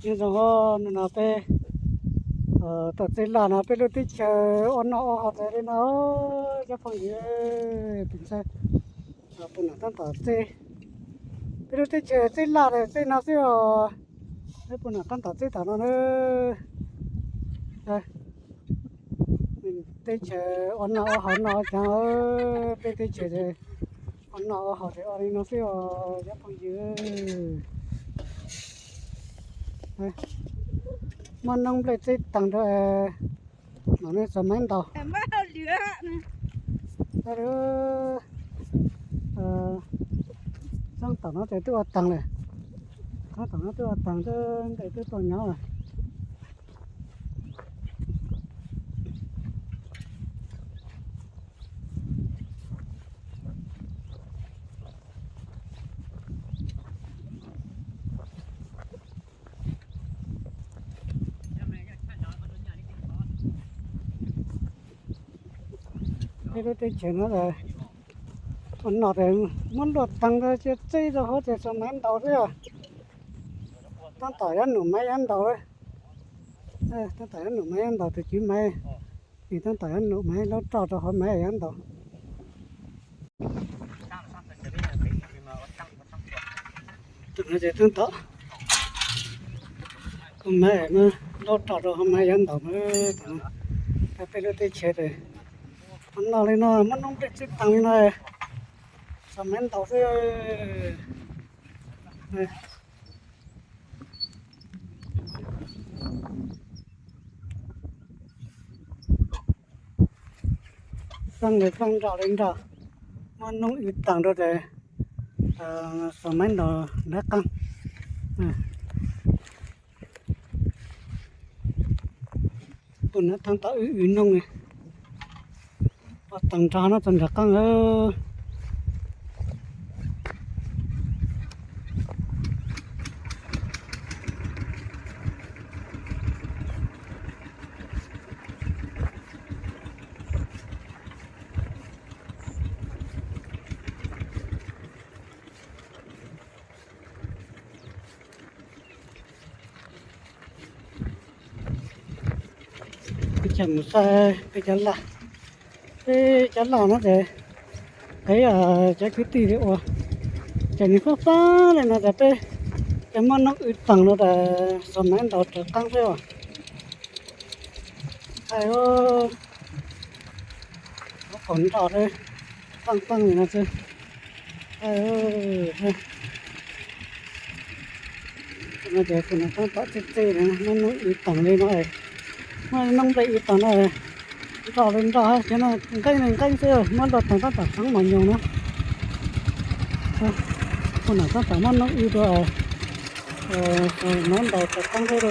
Nyob zoo, hnub no peb tau txij laj no, peb lub teb chaws ua noj ua haus tas li no, cov phooj ywg. Peb ntxhais puag nram tab tom txij, peb lub teb chaws txij laj tas txij no xwb os. Peb puag nram tab tom txij tom no na. Teb chaws ua noj ua haus noj ua cav, peb teb chaws ua noj ua haus tas ua li no xwb os cov phooj ywg. Muab noob nplej txib taag rau mam li txog maiv ntaus. Txheeb tom no ces twb ua taag lawm, txheeb tom no twb ua taag, ntes twb tau nyob lawm. Peb lub teb chaws no ua noj tas muab luaj taag rau cia txib rau hauv ces txog maiv ntaus xwb. Tab tom yuav num maiv yuav ntaus, tab tom yuav num maiv yuav ntaus, tus tswv maiv, tab tom yuav num maiv laub roj rau hauv maiv yuav ntaus. Tus no ces tab tom, tus maiv no laub roj rau hauv maiv yuav ntaus. Peb lub teb chaws tas ua noj li no, muab noob nplej txib taag li no, txog maiv ntaus xwb. Faaj li faaj, nroj li nroj, muab noob ib taag rau tas, txog maiv ntaus nrab qaab. Puag nram tab tom wb ib noob, ua taag nrog no txog nrab qaab. Peb cov mus saib peb cov laj, peb cov laj no ces peb cov kwv tij li ua, ces nws fab fab li no tas peb cov muab noob wb taag no tas txog maiv ntaus raws qaab xwb os. Hais ua qaum nroj xwb, faaj faaj li no xwb. No ces tus no tab tom txij txij, muab noob wb taag li no, muab noob nplej wb taag no, nroj li nroj, cov no nqeeb li nqeeb xwb, muab luaj taag tab tom txheeb mos nyoos na. Puag nram tab tom muab noob wb rau, maiv ntaus raws qaab xwb.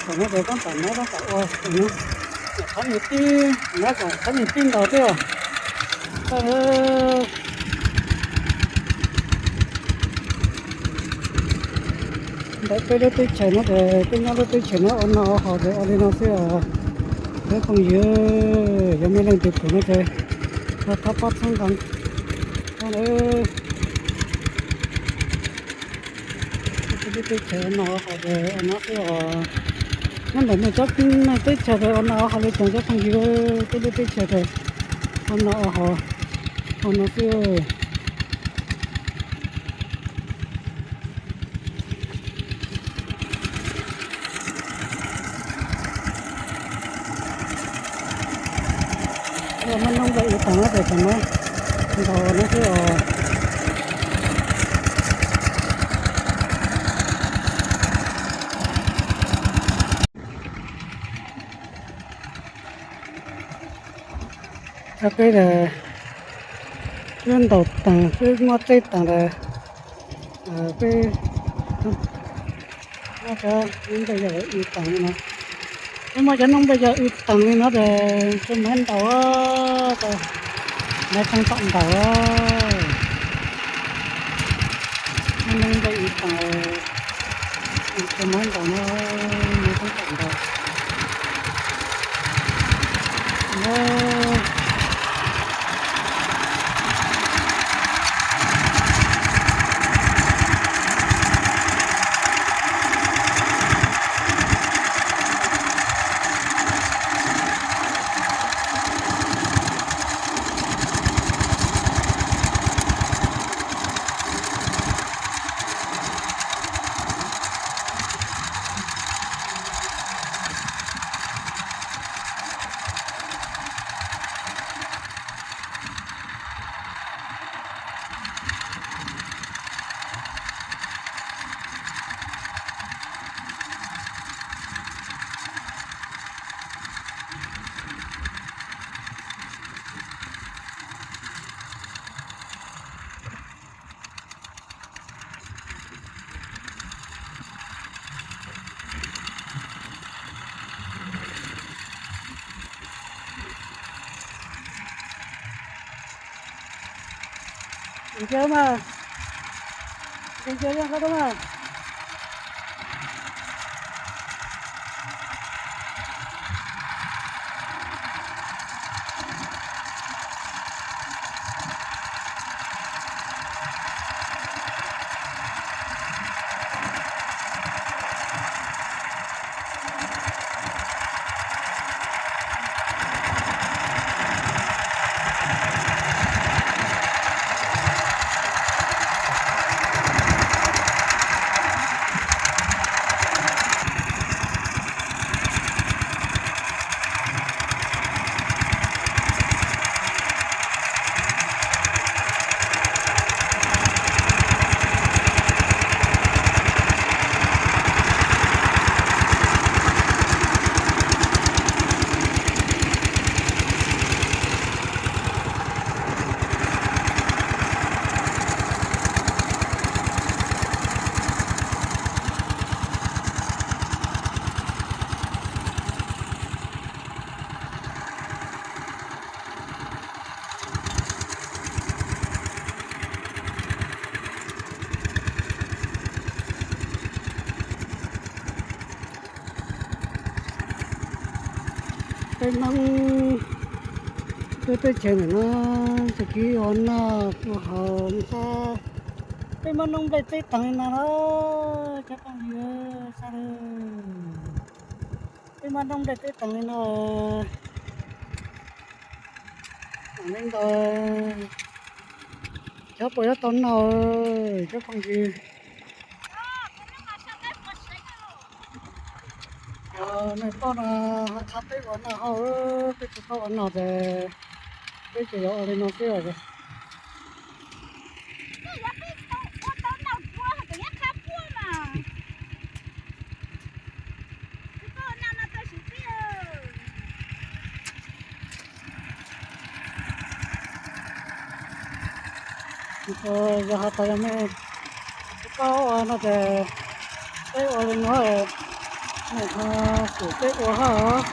Tam no ces tab tom maiv tab tom ua, qhov nyuag tib, maiv kom qhov nyuag tib ntaus xwb. Ntawm peb lub teb chaws no ces peb nyob lub teb chaws no ua noj ua haus ces ua li no xwb os. Peb phooj ywg, yog muaj leej twg pum no ces thov pab txhawb nqa. Peb lub teb chaws ua noj ua haus ces ua no xwb os. Nyob ntawm nej tsob neeg teb chaws ces ua noj ua haus li cas cov phooj ywg, peb lub teb chaws ces ua noj ua haus ua no xwb. Muab noob nplej wb taag no ces tseem muab ntaus no xwb os. Peb, peb ntaus taag, peb muab teb taag tas, peb muab cov noob nplej yog wb taag li no, peb muab cov noob nplej yog wb taag li no tas tsis maiv ntaus, maiv tseeb tom ntaus. Muab noob nplej wb taag, tsis maiv ntaus no, maiv tseeb tom ntaus. Ntsia mas, ntsia ntsia qhov rau mas. Peb Hmoob lub teb chaws ntawm no txoj kev ua noj ua haus no xwb. Peb muaj noob nplej teb teev li no na, cov phooj ywg, saib, peb muaj noob nplej teb teev li no. Li ntawd, cov puas yuav tau noj, cov phooj ywg. Yog nej paub no, ho txhob peb ua noj hauj, peb tsis paub ua noj ces peb tsuas yuav ua li no xwb os. Yog has tas yog nej tsis paub ua no ces peb ua li no, nej ho pum peb ua hauj.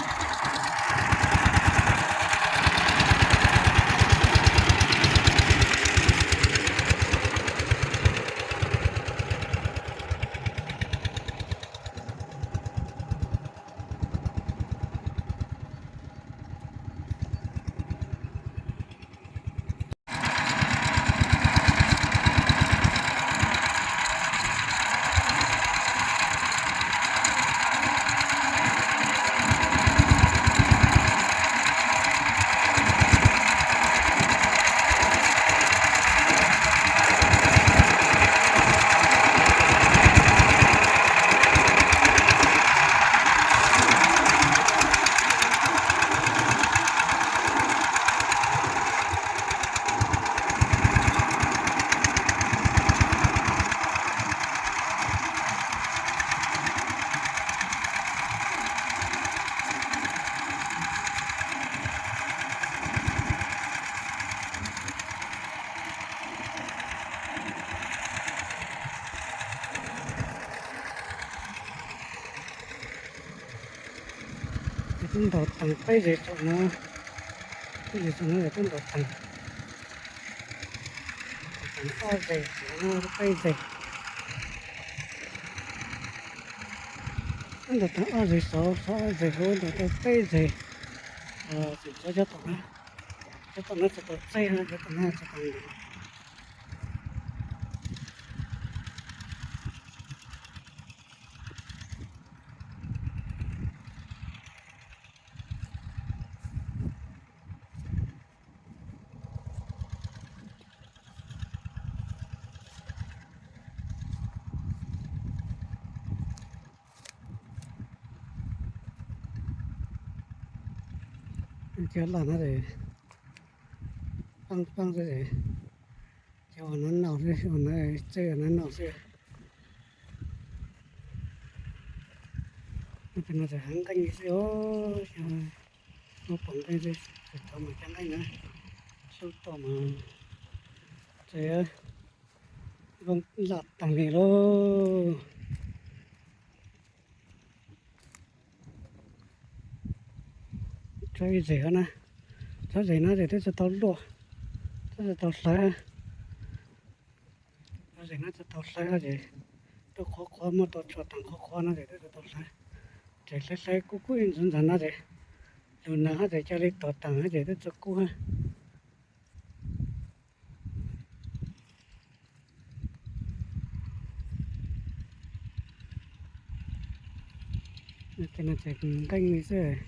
Twb ntaus tees peb zes saum no, peb zes saum no twb ntaus tees, tees ob zes saum no peb zes, twb ntaus tees ob zes saud, saud ob zes hauv ntaus tau peb zes. Tseem tshuav cov tom no, cov tom no tsis tau txaij, cov tom no tsis tau ntev. Cov laj no es pab pab xwb, cov ua no noj xwb, ua no txawj ua no noj xwb. Tab no ces heev nqeej xwb os, muab pom nqeej xwb, tsis tau mas cov nqeej na, sub tuaj mas ces zoo laj tag li lauj. Txhob ib zes na, txhob zes na ces twb tsis tau luaj, twb tsis tau hlawv. Ces no tau hlawv ces twb qhuav qhuav, muaj tau tshuaj tag qhuav qhuav no ces twb tau hlawv. Ces hlawv hlawv kub kub ib ntxwv ntxawm no ces lug nag hab ces ca le tuag taag hab ces twb txog kub hab. Tej no ces nqeeb li xwb,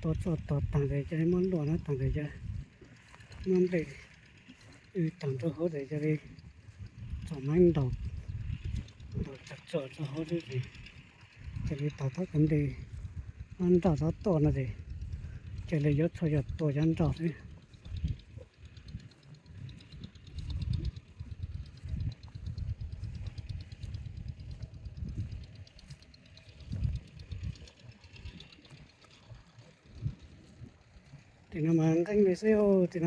tua tshuaj tuag taag ces ca le muab luaj na, taag ces ca le muab nplej w taag rua huv ces ca le txom maiv ntaus, ntaus tag tsuag rua huv xwb ces ca le tau thab kav nplej, muab nrauj txhob tuaj no ces ca le yuav tshuaj yog tua cov nrauj xwb. Tim no mas nqeeb li xwb, tim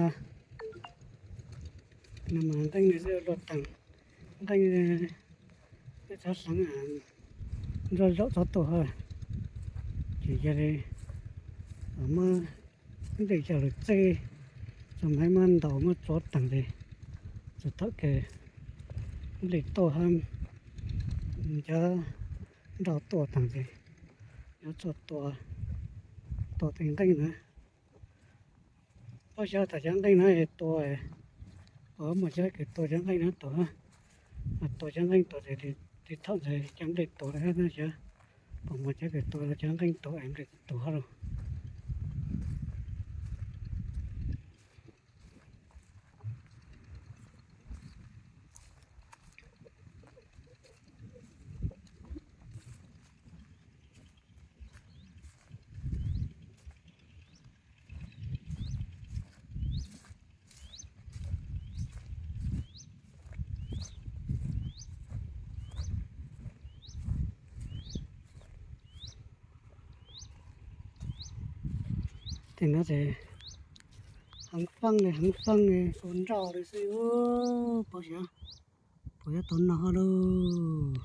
no mas nqeeb li xwb, luaj taag nqeeb, txhob hleev, nrauj zaum txhob tuaj hab. Ces yog li muab nplej coj lug txeb, txhob maiv muab ntaus muab tsuav taag ces txug thaum kawg nplej tuaj hab, cov nrauj tuaj taag ces yuav tshuaj tua, tua tej nqeeb na. Paub xyov tas cov nqeeb no tua, puas muaj cov kws tua cov nqeeb no tuag, tua cov nqeeb tuag ces thaum ntawd cov nplej tuag lawm hab, xyov puas muaj cov kws tua cov nqeeb tuag es nplej tuag hab lauj. Tim no ces heev faaj li, heev faaj li, kua nrauj li xwb, paub xyov puas yuav tau noj hab lauj.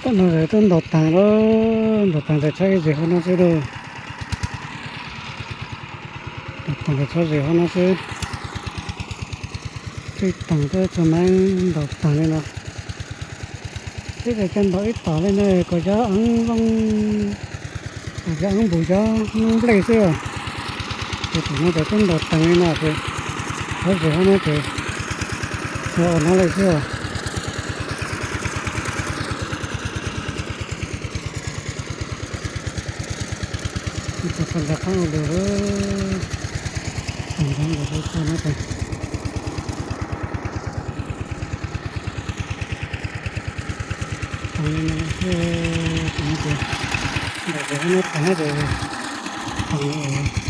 Tam no twb ntaus taag lawm, ntaus taag tas tshuav ib zes hauv no xwb lauj. Ntaus taag tas tshuav zes hauv no xwb, tswj taag twb txog maiv ntaus taag li no. Twb tas coj ntaus ib tom li no kom cov eev zoo, kom cov eev npus cov noob nplej xwb. Ces tam no tas twb ntaus taag li no ces tshuav zes hauv no ces yog ua no li xwb. Txog koj nrag qaab ua lug, tag nrho lug txog no ces, tag li no xwb, tag no ces, ntaus zes hauv no tag no ces, tag no ces